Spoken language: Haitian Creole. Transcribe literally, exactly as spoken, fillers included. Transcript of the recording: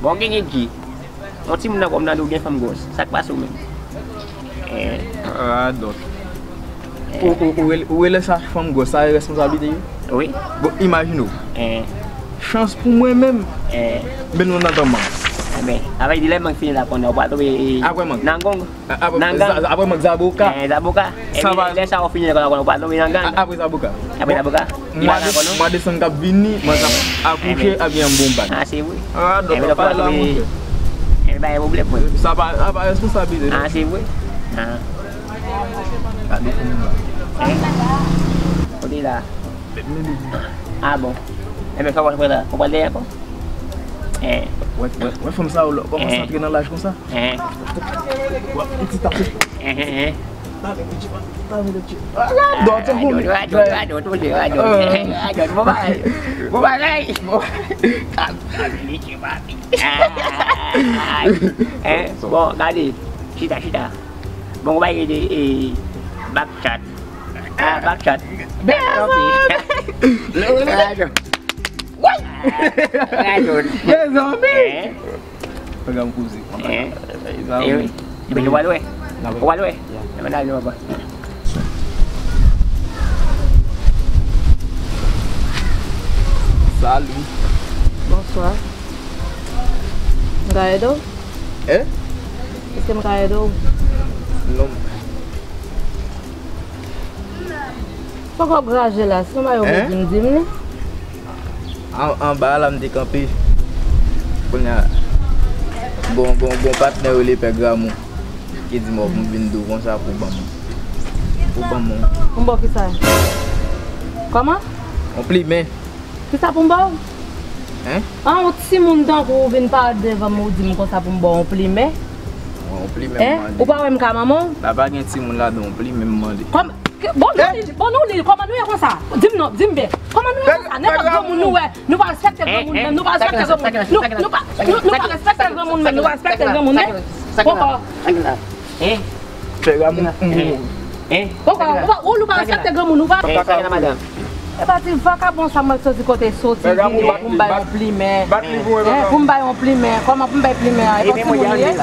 Bon, gen, gen, gen. Yon timoun nan kòm nan di w gen fanm gwòs. Sa k pase w menm? Eh. Ah, donk. Ou, ou, ou rele, ou rele sa fanm gwòs, sa e responsablite li? Wi. Bon, imajine w. Eh. Chans pou mwen menm. Eh. Men nou nan tan mang. Enben, sa vle di lè mang fini la konnen, ou pral tonbe, eh, nan gang. Apre mang. Apre, apre mang zaboka. Eh, zaboka. Epi lè sa ou fini lekòl ankò, ou pral tonbe nan gang. Apre zaboka. Apre zaboka. Mwa desanm k ap vini, mwen ap akouche, ap gen yon bon bak. Ah, se vre. Ah, dòk pa la, monchè. Epi pa gen pwoblèm, mwen. Sa pa, sa pa responsablite. Ah, se vre. Ah. Gade pou mwen. Kote la? Ah, bon. Enben, sa w pral fè la? Ou pral dèyè ankò? Eh. Wè, wè, wè fanm sa yo, lè w kòmanse antre nan laj konsa. Eh. Wè, pitit ap. Eh, eh, eh. Radòt, radòt, radòt, radòt, radòt. Radòt, bon bagay. Bon bagay. Bon bagay. Eh, bon, gade. Chita, chita. Bon, ou pa gen de, eh, back chat. Ah, back chat. Back chat. Radòt. Radòt. Mezanmi. Eh. Pwogram koze. Eh. Mezanmi. Eh wi. Epi nou pral wè. Nou pral wè. Epi nou pral wè. Salut. Bonswa. M ka ede w? Eh? Èske m ka ede w? Non. Poko graje la, si w pa yo di m, di m li. An, anba la m te kanpe. Kounye a, gon, gon, gon patnè rele Pè Gramou. Ki di m, "Wè, pou m vin di w konsa pou ban m." Pou ban m. Pou m ba w kisa? Kòman? On plimen. Kisa pou m ba w? Hein? An, yon timoun tankou w vin parèt devan m, ou di m konsa pou m ba w yon plimen? Yon plimen m mande. Ou pa wè m ka manman w? La pa gen timoun ladan, yon plimen m mande. Kòm, ke, bon, nou li, bon, nou li, kòman nou ye konsa? Di m non, di m byen. Kòman nou ye konsa? Nenpòt granmoun nou wè, nou pa respekte granmoun menm, nou pa respekte granmoun. Nou, nou pa, nou, nou pa respekte granmoun menm, nou pa respekte granmoun menm. Poko. Pè Gramou. Poko, ou pa, ou nou pa respekte granmoun, ou pa. E pati vakabon sa mwen soti kote soti vini pou m bay yon plimen. Hein, pou m bay yon plimen. Kòman pou m bay plimen an? E pa timoun li ye?